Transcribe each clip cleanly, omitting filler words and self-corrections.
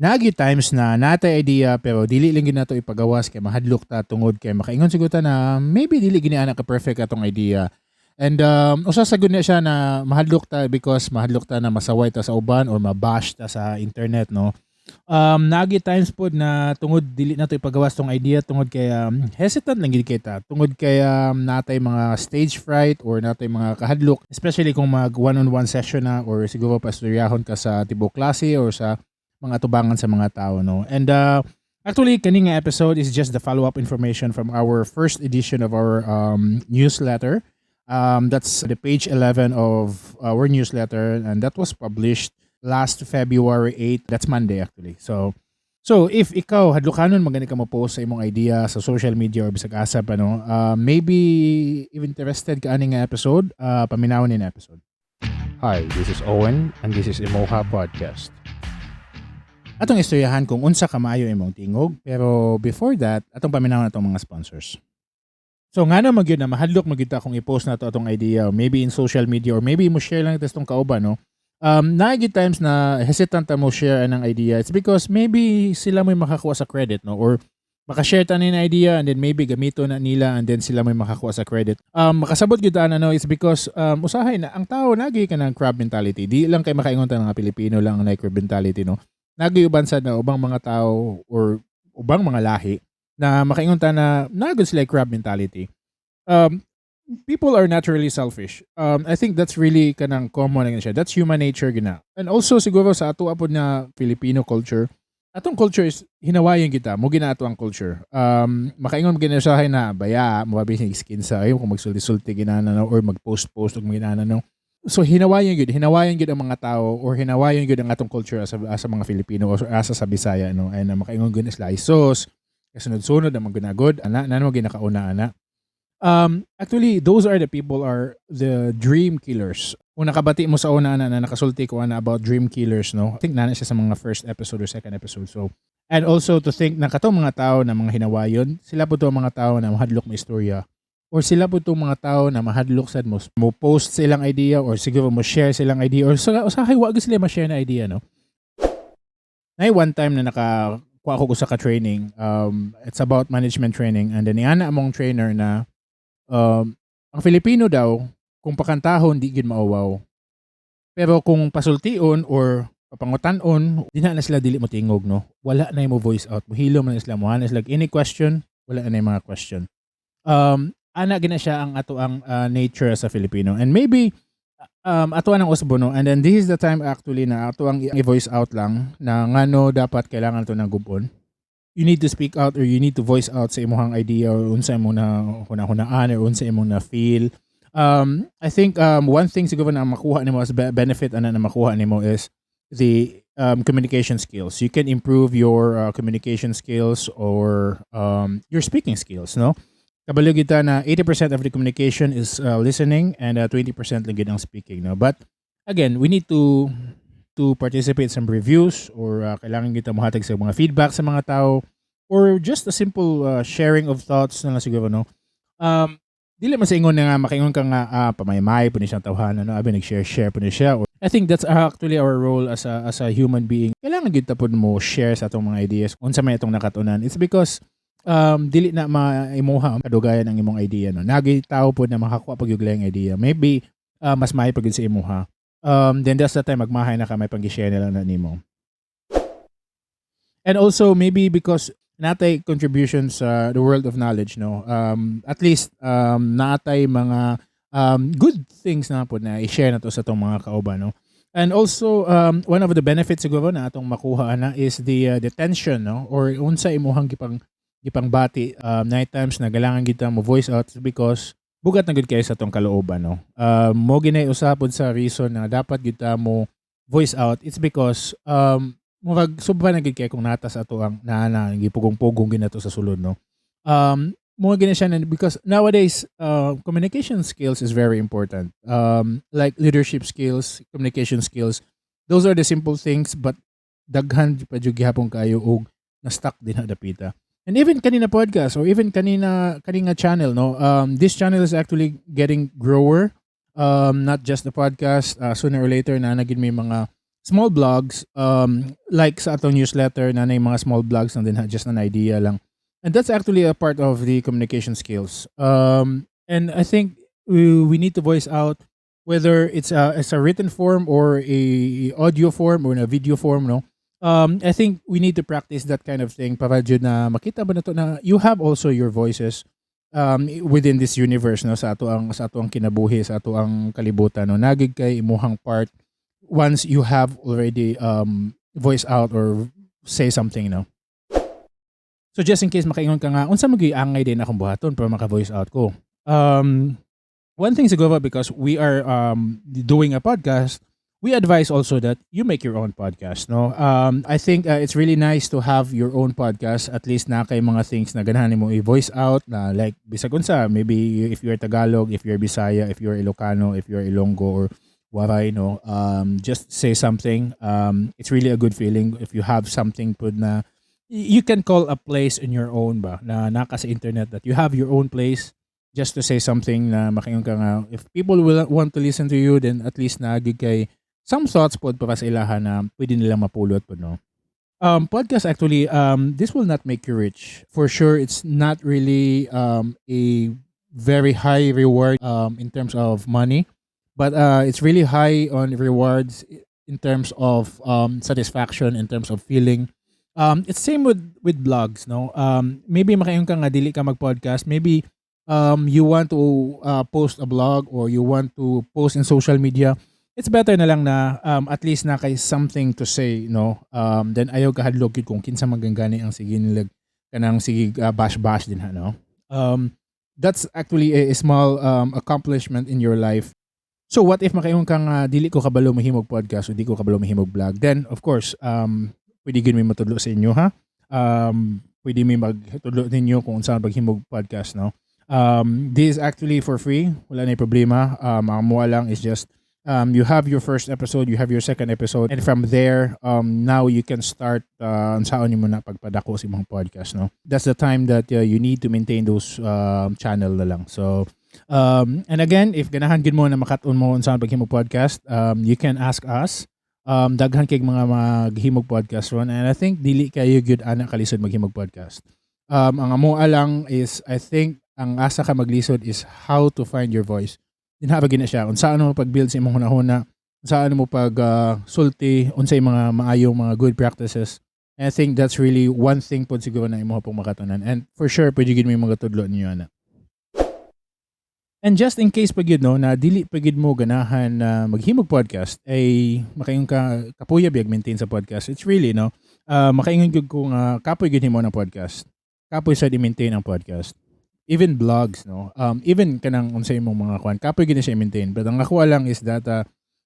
Naa gyud times na naa tay idea pero dili lang gyud nato ipagawas kay mahadlok ta tungod kay makaingon siguro ta na maybe dili gini ana ka perfect atong idea. And usa sa gud na siya na mahadlok ta because mahadlok ta na masaway ta sa uban or mabash ta sa internet, no. Naa gyud times pod na tungod dili nato ipagawas tong idea tungod kay hesitant lang gyud kay ta. Tungod kay naa tay mga stage fright or naa tay mga kahadlok, especially kung mag one-on-one session na or siguro pastoryahon ka sa tibok klase or sa mga tubangan sa mga tao, no. And actually, kani nga episode is just the follow-up information from our first edition of our newsletter. That's the page 11 of our newsletter, and that was published last February 8. That's Monday, actually. So if ikaw hadlokanon man gani ka mo post sa imong idea sa social media or bisag asa pa, no, maybe if interested ka ani nga episode, paminawon ni na episode. Hi, this is Owen and this is Emoha Podcast. Atong istoryahan kung unsa kamaayo imong tingog, pero before that, atong paminawon atong mga sponsors. So ngano man gyud na mahadlok man gyud ta kung i-post nato atong idea or maybe in social media or maybe mo share lang ito kauban, no? Naa gyud times na hesitant ta mo share anang idea. It's because maybe sila mo'y makakuha sa credit, no? Or makashare ta ni idea and then maybe gamito na nila and then sila mo'y makakuha sa credit. Makasabot gyud ta ana, no, it's because usahay na ang tao naa gyud kanang crab mentality. Di lang kay makaingon ta nga Pilipino lang ang crab mentality, no. Naa gyud uban sad na ubang mga tao or ubang mga lahi na makaingon ta na naa gyud sila crab mentality. People are naturally selfish. I think that's really kanang common na siya. That's human nature gina. And also siguro sa ato pod na Filipino culture, atong culture is hinawayon kita, mao gina ato ang culture. Makaingon gina usahay na baya, mo skin sa ayo kung magsulti-sulti ginana, no, or mag-post-post og ginana, no. So hinawayon gyud ang mga tao or hinawayon gyud ang atong culture as a mga Filipino or asa sa Bisaya, no, and makaingon gyud sila sos kasunod-sunod ang mga ginagod ana na mo ginakauna ana. Actually, those are the people are the dream killers. Kung nakabati mo sa una ana na nakasulti ko ana about dream killers, no, I think naa na siya sa mga first episode or second episode. So and also to think na katong mga tao na mga hinawayon, sila pod to ang mga tao na mahadlok mo istorya or sila pod tong mga tao na mahadlok sad mo post silang idea or siguro mo share silang idea or sa usahay wa gyud sila ma-share na idea, no. Nay one time na naka kuha ko sa ka training, it's about management training, and then niana among trainer na ang Filipino daw kung pakantahon di gyud mauwaw, pero kung pasultion or papangutan-on di na na sila dili mo tingog, no. Wala na mo voice out, mohilom na sila, mo sila any question, wala na yung mga question. Ana gina siya ang ato ang nature sa Filipino, and maybe ato ang usbo, no. And then this is the time actually na ato ang i-voice out lang na ngano dapat kailangan to ng gubon. You need to speak out or you need to voice out sa imong idea or unsa imong na hunahunaan or unsa imong na feel. I think one thing siguro na makuha nimo as benefit ana na makuha nimo is the communication skills. You can improve your communication skills or your speaking skills, no. Kabalo kita na 80% of the communication is listening and 20% lang gyud ang speaking, no. But again, we need to participate some reviews or kailangan kita mohatag sa mga feedback sa mga tao or just a simple sharing of thoughts na lang siguro, no. Dili man sa ingon na nga makaingon ka nga pamaymay pod ni siyang tawhana, no, abi nag-share share pod ni siya. Or, I think that's actually our role as a human being. Kailangan gyud ta pod mo share sa atong mga ideas unsa may atong nakatunan. It's because dili na maimuha kadugayan ang imong idea, no. Naa gyud tao pod na makakuha pag yung idea. Maybe mas maayo pag sa imuha. Then that's the time magmahay na ka may pang-share na lang na nimo. And also maybe because naa tay contribution sa the world of knowledge, no. At least naa tay mga good things na pod na i-share na to sa atong mga kauban, no. And also one of the benefits siguro na atong makuha ana is the tension, no, or unsa imuhang gipangbati. Naay times na kailangan kita mo voice out because bugat na gud kayo sa atong kalooban, no. Mao ginay usa pod sa reason na dapat kita mo voice out. It's because murag sobra na gid kay kung naa ta sa ato ang naa na gipugong-pugong gid nato sa sulod, no. Mao gina siya na because nowadays communication skills is very important. Like leadership skills, communication skills, those are the simple things, but daghan pa jud gihapon kayo og na stuck din na dapita. And even kanina podcast or even kanina kanina channel, no. This channel is actually getting grower. Not just the podcast, sooner or later na naging may mga Small blogs, like sa atong newsletter na mga small blogs na din, just an idea lang. And that's actually a part of the communication skills. And I think we need to voice out whether it's a written form or a audio form or in a video form, no? I think we need to practice that kind of thing para jud na makita ba nato na you have also your voices within this universe, no, sa ato ang kinabuhi, sa ato ang kalibutan, no? Naa gyud kay imuhang part once you have already voice out or say something, no? So just in case makaingon ka nga, unsa man gyud angay din akong buhaton para maka voice out ko? One thing siguro, because we are doing a podcast, we advise also that you make your own podcast, no? I think it's really nice to have your own podcast, at least naa kay mga things na ganahan mo i-voice out na like bisag unsa, maybe if you're Tagalog, if you're Bisaya, if you're Ilocano, if you're Ilonggo or Waray, no? Just say something. It's really a good feeling if you have something pud na you can call a place in your own ba na naa ka sa internet, that you have your own place just to say something na makaingon ka nga if people will want to listen to you, then at least naa gyud kay some thoughts pod para sa ilaha na pwede nilang mapulot pod, no? Podcast actually, this will not make you rich for sure. It's not really a very high reward in terms of money, but it's really high on rewards in terms of satisfaction, in terms of feeling. It's same with blogs, no? Maybe makaingon ka nga dili ka mag-podcast, maybe you want to post a blog or you want to post in social media. It's better na lang na at least naa kay something to say, no? Then ayaw kahadlok gyud kung kinsa man gani ang sige nilag kanang sige bash bash din ha, no? That's actually a small accomplishment in your life. So what if makaingon ka nga dili ko kabalo mahimog podcast o di ko kabalo mahimog blog? Then of course, pwede gyud mi matudlo sa inyo ha. Pwede mi magtudlo ninyo kung unsa paghimog podcast, no? This is actually for free. Wala na problema. Ang amoa lang is just you have your first episode, you have your second episode, and from there, now you can start unsaon nimo na pagpadako sa imong podcast, no? That's the time that you need to maintain those channel na lang. So, and again, if ganahan gid mo na makat-on mo unsaon paghimog podcast, you can ask us. Daghan kay mga maghimog podcast ron, and I think dili kayo gyud ana kalisod maghimog podcast. Ang amo lang is, I think ang asa ka maglisod is how to find your voice. Dinha ba gina siya, unsa mo pag-build sa imong hunahuna, unsa mo pag sulti, unsay mga maayong mga good practices. And I think that's really one thing pod siguro na imo pong makatunan. And for sure, pwede gyud may mga tudlo ninyo ana. And just in case pa gyud, no, na dili pa gyud mo ganahan na maghimog podcast, ay makaingon ka kapuya biyag maintain sa podcast. It's really, no, makaingon gyud ko nga kapoy gyud himo ng podcast. Kapoy sad i-maintain ang podcast. Even blogs, no. Even kanang unsa imong mga kuan, kapoy gyud na siya i-maintain. But ang ako lang is that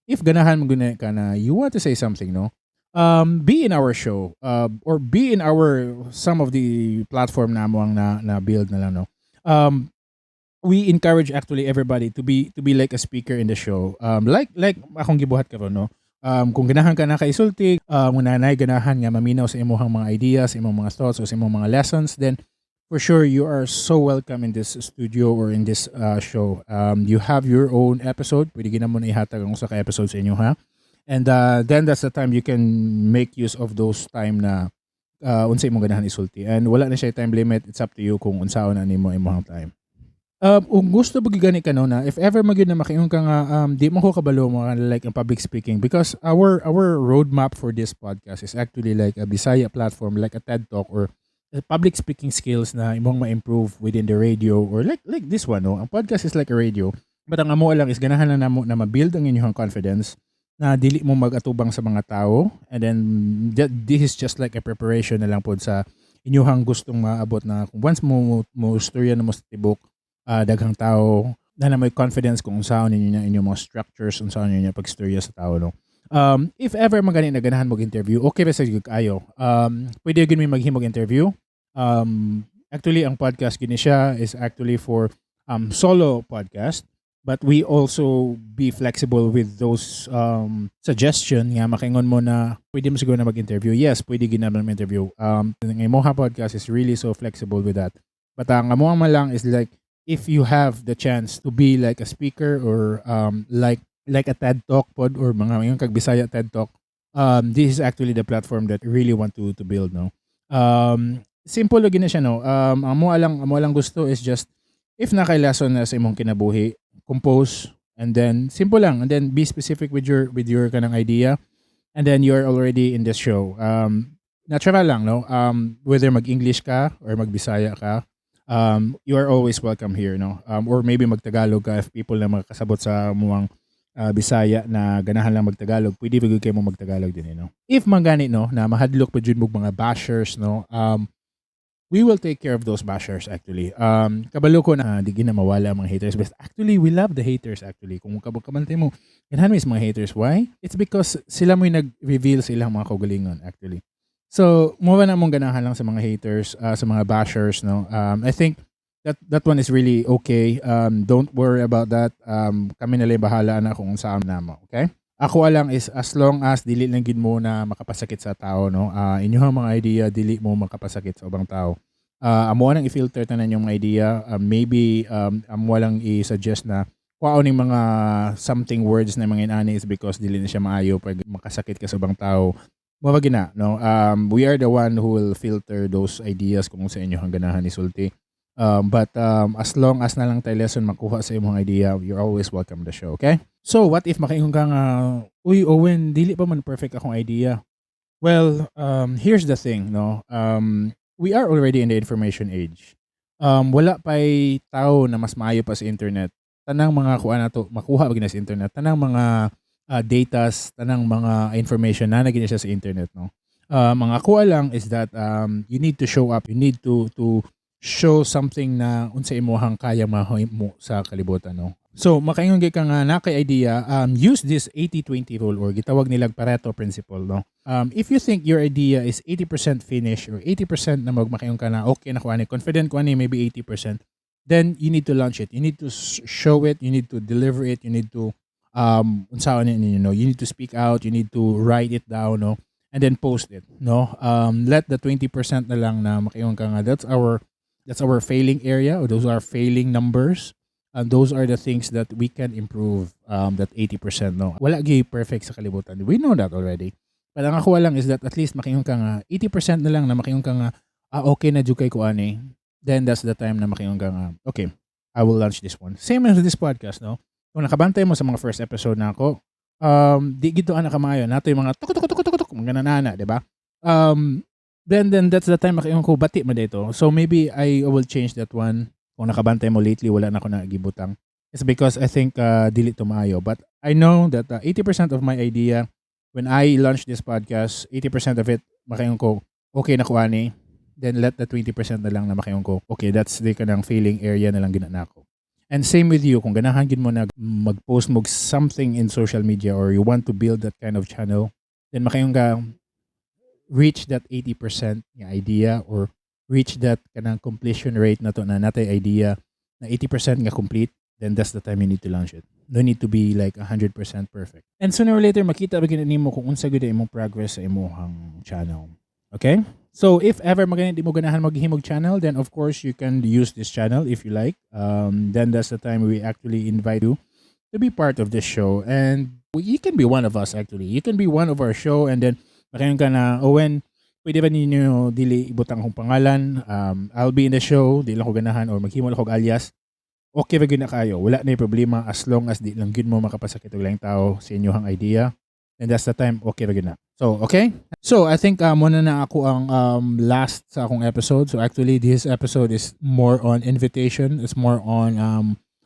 if ganahan mo guna ka na you want to say something, no, be in our show or be in our some of the platform na mo ang na build na lang, no? We encourage actually everybody to be like a speaker in the show. Like akong gibuhat karon, no? Kung ganahan ka na kaisulti, kung naa nay ganahan nga maminaw sa imong mga ideas, imong mga thoughts o sa imong mga lessons, then for sure you are so welcome in this studio or in this show. You have your own episode. Pwede gina mo na ihatag ang usa ka episode sa inyo ha. And then that's the time you can make use of those time na unsa imong ganahan isulti. And wala na siya time limit. It's up to you kung unsaon na nimo imong time. Kung gusto ba gani ka, no, na if ever magyud na makaingon ka nga di mo ko kabalo mo like ang public speaking, because our roadmap for this podcast is actually like a Bisaya platform, like a TED Talk or public speaking skills na imong ma-improve within the radio or like this one, no? Ang podcast is like a radio, but ang amo lang is ganahan na namo na ma-build ang inyong confidence na dili mo mag-atubang sa mga tao, and then this is just like a preparation na lang pod sa inyong gustong maabot na kung once mo istorya na mo sa tibok daghang tao na may confidence kung unsaon ninyo na inyong mga structures, unsaon ninyo pagstorya sa tao, no? If ever magani na ganahan mo interview, okay ba sa gyud kayo? Pwede gyud mi maghimog interview. Actually, ang podcast gini siya is actually for solo podcast, but we also be flexible with those suggestion nga makaingon mo na pwede mo siguro na mag-interview. Yes, pwede gyud naman interview. Ang Imoha podcast is really so flexible with that. But ang amo man lang is like if you have the chance to be like a speaker or like a TED Talk pod or mga yung kag Bisaya TED Talk, This is actually the platform that I really want to build, no? Simple lagi na siya, no? Amo lang gusto is just if naa kay lesson na sa imong kinabuhi, compose and then simple lang and then be specific with your kanang idea and then you're already in this show. Natural lang, no? Whether mag-English ka or mag-Bisaya ka, you are always welcome here, no? Or maybe mag-Tagalog ka if people na makasabot sa amuang Bisaya na ganahan lang mag-Tagalog, pwede ba kayo mo mag-Tagalog din, eh, no? If man gani, no, na mahadlok pa jud mo mga bashers, no? We will take care of those bashers actually. Kabalo ko na di gina mawala ang mga haters, but actually we love the haters actually. Kung kabantay mo, ganahan mi sa mga haters. Why? It's because sila mo'y nag-reveal sa ilang mga kaugalingon actually. So, mao na mong ganahan lang sa mga haters, sa mga bashers, no? I think that that one is really okay. Don't worry about that. Kami na lang bahala na kung saan namo, okay? Ako lang is as long as dili lang gid mo na makapasakit sa tao, no? Inyong mga idea dili mo makapasakit sa ubang tao. Amo nang i-filter tanan yung mga idea. Maybe amo lang i-suggest na kuhaon ning mga something words na mga inani is because dili na siya maayo pag makasakit ka sa ubang tao. Mao gina, no? We are the one who will filter those ideas kung sa inyo ang ganahan isulti. But as long as na lang tayo lesson makuha sa imong idea, you're always welcome to the show, okay? So, what if makaingon ka nga, "Uy, Owen, dili pa man perfect akong idea"? Well, here's the thing, no? We are already in the information age. Wala pa'y tao na mas maayo pa sa internet. Tanang mga kuha na to, makuha ba na sa internet. Tanang mga datas, tanang mga information na na siya sa internet, no? Mga kuha lang is that you need to show up. You need to show something na unsa imuhang kaya mahimo sa kalibutan, no? So, makaingon gyud ka nga naa kay idea, use this 80-20 rule or gitawag nilag Pareto principle, no? If you think your idea is 80% finished or 80% na magmakaingon ka na okay na ko ani, confident ko ani, maybe 80%, then you need to launch it. You need to show it, you need to deliver it, you need to unsaon ni you need to speak out, you need to write it down, no? And then post it, no? Let the 20% na lang na makaingon ka nga that's our failing area or those are failing numbers. And those are the things that we can improve, that 80%, no? Wala gyud perfect sa kalibutan. We know that already. But ang ako lang is that at least makaingon ka nga 80% na lang na makaingon ka nga ah, okay na jud kay ko ani. Then that's the time na makaingon ka nga, "Okay, I will launch this one." Same as this podcast, no? Kung nakabantay mo sa mga first episode na ako, di gito ana kamayo nato yung mga tuk tuk tuk tuk tuk mga nanana, di ba? Then that's the time makaingon ko bati man dito. So maybe I will change that one. Kung nakabantay mo lately, wala na ako na gibutang. It's because I think dili to maayo. But I know that 80% of my idea, when I launch this podcast, 80% of it, makaingon ko, okay na ko ani. Then let the 20% na lang na makaingon ko, okay, that's the kanang failing area na lang gina ko. And same with you, kung ganahan gid mo na mag-post mo something in social media or you want to build that kind of channel, then makaingon ka, reach that 80% nga idea or reach that kanang completion rate na to na natay idea na 80% nga complete, then that's the time you need to launch it. No need to be like 100% perfect. And sooner or later, makita ba gid nimo kung unsa gud imong progress sa imong channel. Okay? So if ever magani di mo ganahan maghimog channel, then of course you can use this channel if you like. Then that's the time we actually invite you to be part of this show. And you can be one of us actually. You can be one of our show and then makaingon ka na, "Owen, pwede ba ninyo dili ibutang akong pangalan? I'll be in the show, di lang ko ganahan or maghimo lang ko og alias." Okay ba gyud na kayo? Wala na problema as long as di lang gyud mo makapasakit og laing tao sa inyong idea. And that's the time okay ra gyud na. So, okay? So, I think muna na ako ang last sa akong episode. So, actually, this episode is more on invitation. It's more on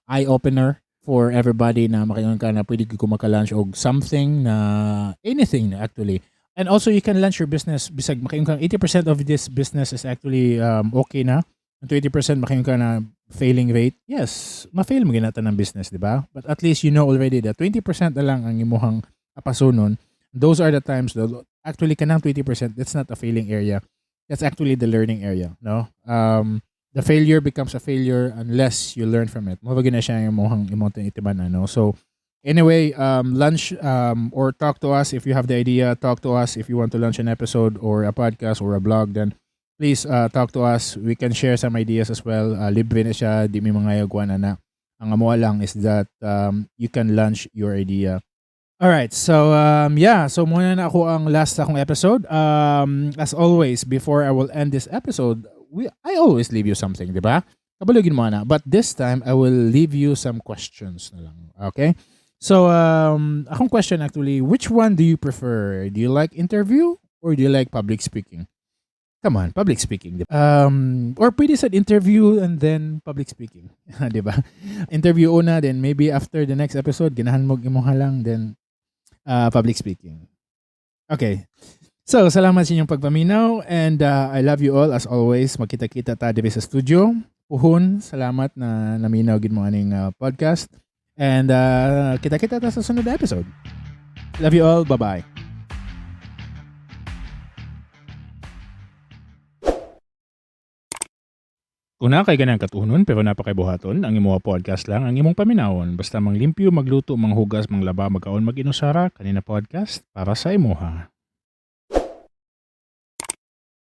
eye-opener for everybody na makaingon ka na pwede ko maka-launch og something na anything na actually. And also, you can launch your business. Bisag makaingon ka 80% of this business is actually okay na. And 20% makaingon ka na failing rate. Yes, ma-fail mo ginata ng business, di ba? But at least you know already that 20% na lang ang imuhang apasunon. Those are the times that actually kanang 20%, that's not a failing area. That's actually the learning area, no? The failure becomes a failure unless you learn from it. Mao na siya yung imong itiman, ano. So anyway, launch or talk to us if you have the idea. Talk to us if you want to launch an episode or a podcast or a blog. Then please talk to us. We can share some ideas as well. Libre na siya, di mi mga na na. Ang amo lang is that you can launch your idea. All right. So yeah, so mao na ako ang last akong episode. As always, before I will end this episode, we I always leave you something, di ba? Kabalo gyud mo na. But this time I will leave you some questions na lang. Okay? So akong question actually, which one do you prefer? Do you like interview or do you like public speaking? Come on, public speaking, di ba? Or pwede sa interview and then public speaking, di ba? Interview una, then maybe after the next episode, ganahan mo imuha lang, then public speaking. Okay. So, salamat sa inyong pagpaminaw and I love you all as always. Magkita-kita ta diri sa studio. Puhon, salamat na naminaw gyud mo aning podcast. And kita-kita ta sa sunod na episode. Love you all. Bye-bye. Kung naa kay ganang katunon pero naa pa kay buhaton, ang imoha podcast lang ang imong paminawon. Basta manglimpyo, magluto, manghugas, manglaba, magkaon, mag-inusara, kani na podcast para sa imuha.